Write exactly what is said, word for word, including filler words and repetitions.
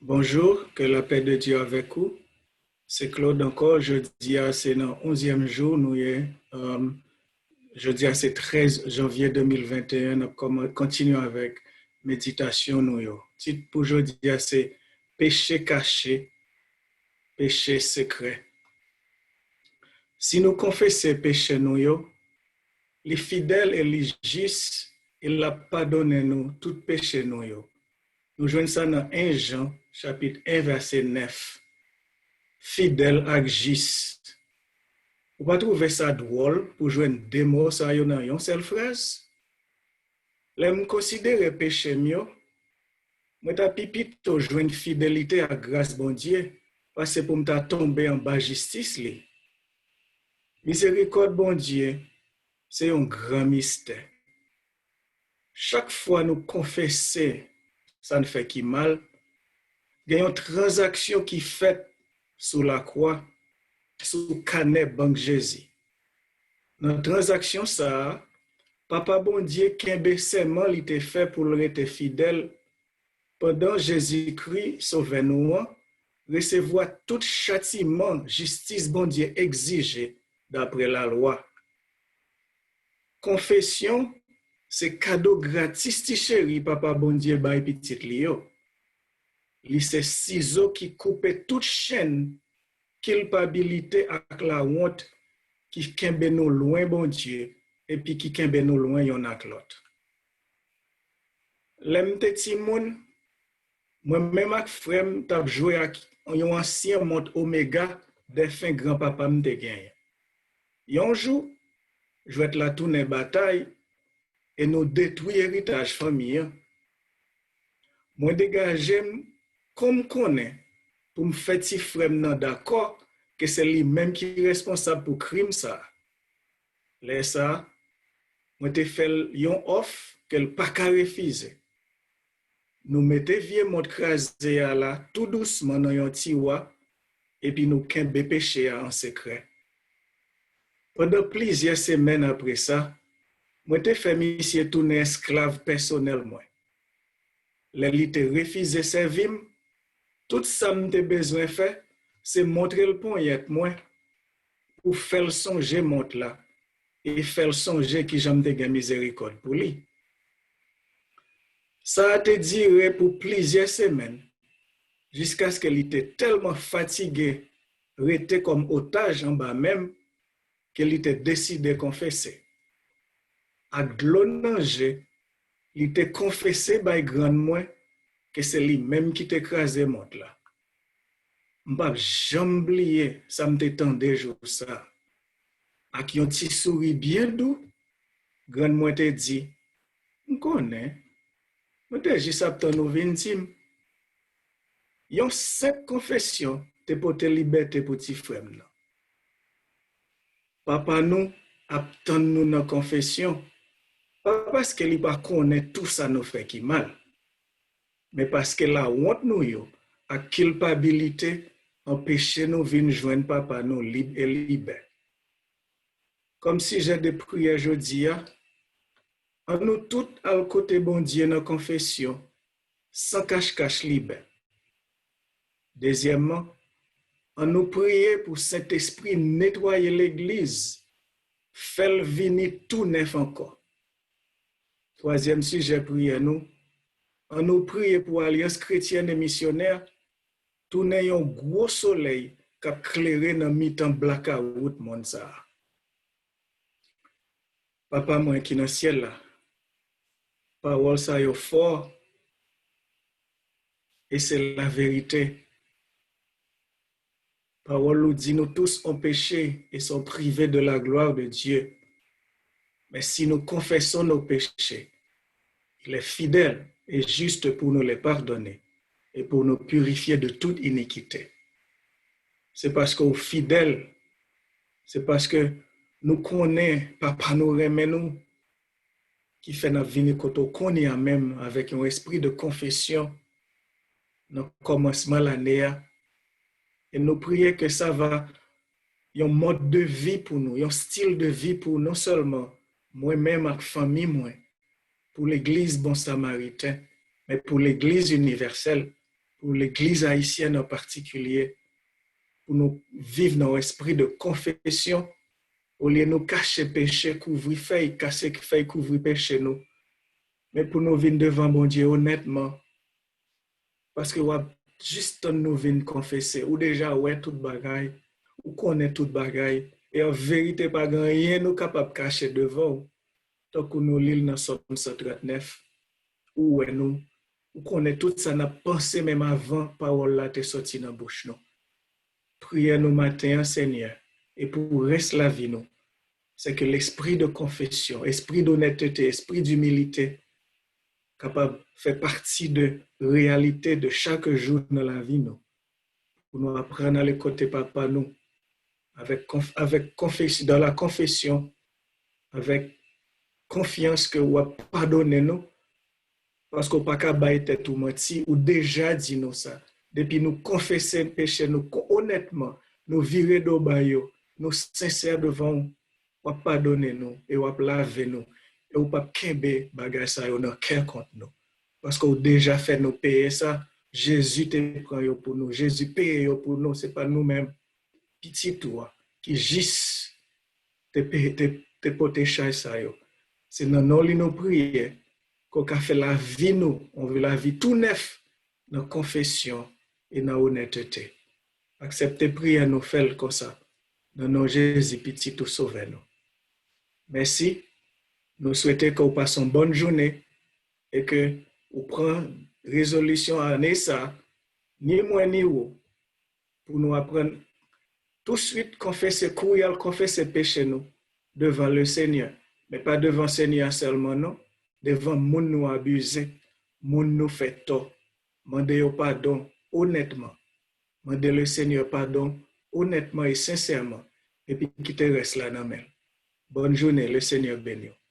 Bonjou, ke lapè de Dye avèk ou. Se Claude ankò, jodi a se nan onzyèm jou nou ye. Um, jodi a se trèz janvye de mil venteyen, n ap kòman-, kontinye avèk meditasyon nou yo. Tit pou jodi a se Peche kache, peche sekrè. Si nou konfese peche nou yo, li fidèl e li jis, e l ap padonnen nou tout peche nou yo. Nou jwenn sa nan en Jan, chapit en, vèsè nèf. Fidèl ak jis. Ou pa twouve sa dwòl pou jwenn de mo sa yo nan yon sèl fraz? Lè m konsidere peche m yo, mwen ta pi pito jwenn fidelite ak gras Bondye pase pou m ta tonbe anba jistis li. Mizerikòd Bondye se yon gran mistè. Chak fwa nou konfese sa n fè ki mal, gen yon tranzaksyon ki fèt sou lakwa, sou kanè bank Jezi. Nan tranzaksyon sa a, Papa Bondye kenbe sèman li te fè pou l rete fidèl pandan Jezikri, Sovè nou an, resevwa tout chatiman jistis Bondye egzije dapre lalwa. Konfesyon se kado gratis ti cheri Papa Bondye bay pitit li yo. Li se sizo ki koupe tout chenn kilpabilite ak lawont ki kenbe nou lwen Bondye epi ki kenbe nou lwen yonn ak lòt. Lè m te timoun, mwen menm ak frè m t ap jwe ak yon ansyen mont Omega dèfen granpapa m te genyen. Yon jou, jwèt la tounen batay e nou detwi eritaj fanmi an. Mwen degaje m kon m konnen pou m fè ti frè m nan dakò ke se li menm ki responsab pou krim sa a. Lè sa a, mwen te fè l yon òf ke l pa ka refize. Nou mete vye mont kraze a la tou dousman nan yon tiwa, epi nou kenbe peche a an sekrè. Pandan plizyè semèn apre sa, mwen te fè misye tounen esklav pèsonèl mwen. Lè li te refize sèvi m, tout sa m te bezwen fè, se montre l ponyèt mwen pou fè l sonje mont la e fè l sonje kijan m te gen mizerikòd pou li. Sa a te dire pou plizyè semèn, jiskaske li te tèlman fatige rete kòm otaj anba men m ke li te deside konfese. Ak dlo nan je, li te konfese bay grann mwen ke se li menm ki te kraze mont la. M p ap janm bliye sa m te tande jou sa a. Ak yon ti souri byen dou, grann mwen te di, "M konnen, mwen te jis ap tann ou vin di m." Yon senp konfesyon te pote libète pou ti frè m nan. Papa nou ap tann nou nan konfesyon, pa paske li pa konnen tou sa nou fè ki mal, men paske lawont nou yo ak kilpabilite anpeche nou vin jwenn Papa nou lib e libè. Kòm sijè de priyè jodi a, ann nou tout al kote Bondye nan konfesyon, san kachkach libè. Dezyèmman, ann nou priye pou Sentespri netwaye legliz, fè l vini tou nèf ankò. Twazyèm sijè priyè nou, ann nou priye pou Alyans Kretyèn e Misyonè tounen yon gwo solèy k ap klere nan mitan blakawout monn sa a. Papa mwen ki nan syèl la, pawòl sa yo fò e se laverite. Pawòl ou di nou tous ont péché et sont privés de la gloire de Dieu. Mais si nous confessons nos péchés, il est fidèle et juste pour nous les pardonner et pour nous purifier de toute iniquité. Se paske w fidèl, se paske nou konnen Papa nou renmen nou, ki fè n ap vini kote w kounye a menm avèk yon espri de konfesyon nan kòmansman lane a. E nou priye ke sa va yon mòd de vi pou nou, yon stil de vi pou non sèlman mwen menm ak fanmi mwen, pou Legliz Bon Samariten, men pou Legliz inivèsèl, pou legliz ayisyèn an patikilye, pou nou viv nan yon espri de konfesyon, olye nou kache peche, kouvri fèy, kase fèy kouvri peche nou. Men pou nou vin devan Bondye onètman, paske w ap jis tann nou vin konfese. Ou deja wè tout bagay, ou konnen tout bagay, e an verite pa gen anyen nou kapab kache devan w. Tankou nou li l nan Sòm san trant nèf, ou wè nou, ou konnen tout sa n ap panse menm avan pawòl la te sòti nan bouch nou. Priyè nou maten an, Senyè, e pou rès lavi nou, se ke lespri de konfesyon, espri d'onètete, espri d'imilite, kapab fè pati de reyalite de chak jou nan lavi nou. Pou nou aprann ale kote Papa nou, avèk konf-, avèk konfes-, dans la confession, avèk konfyans ke w ap padone nou, paske w pa ka bay tèt ou manti, ou deja di nou sa. Depi nou konfese peche nou ko-, onètman, nou vire do ba yo, nou sensè devan w, w ap padone nou e w ap lave nou, e w p ap kenbe bagay sa yo nan kè kont nou. Paske w deja fè nou peye sa, Jezi te pran yo pou nou, Jezi peye yo pou nou, se pa nou menm. Pitit ou a, ki jis te, pe- te, te pote chay sa yo. Se nan non li nou priye, ke w ka fè lavi nou, yon lavi tou nèf, nan konfesyon e nan onètete. Aksepte priyè nou, fè l konsa, nan non Jezi, Pitit ou, Sovè nou. Mèsi. Nou swete ke w pase yon bòn jounen e ke ou pran rezolisyon ane sa, ni mwen ni ou, pou nou aprann touswit konfese, kouri al konfese peche nou devan le Senyè. Men pa devan Senyè a sèlman non, devan moun nou abize, moun nou fè tò. Mande yo padon onètman. Mande le Senyè padon onètman e sensèman, epi kite rès la nan men l. Bòn jounen, le Senyè beni w.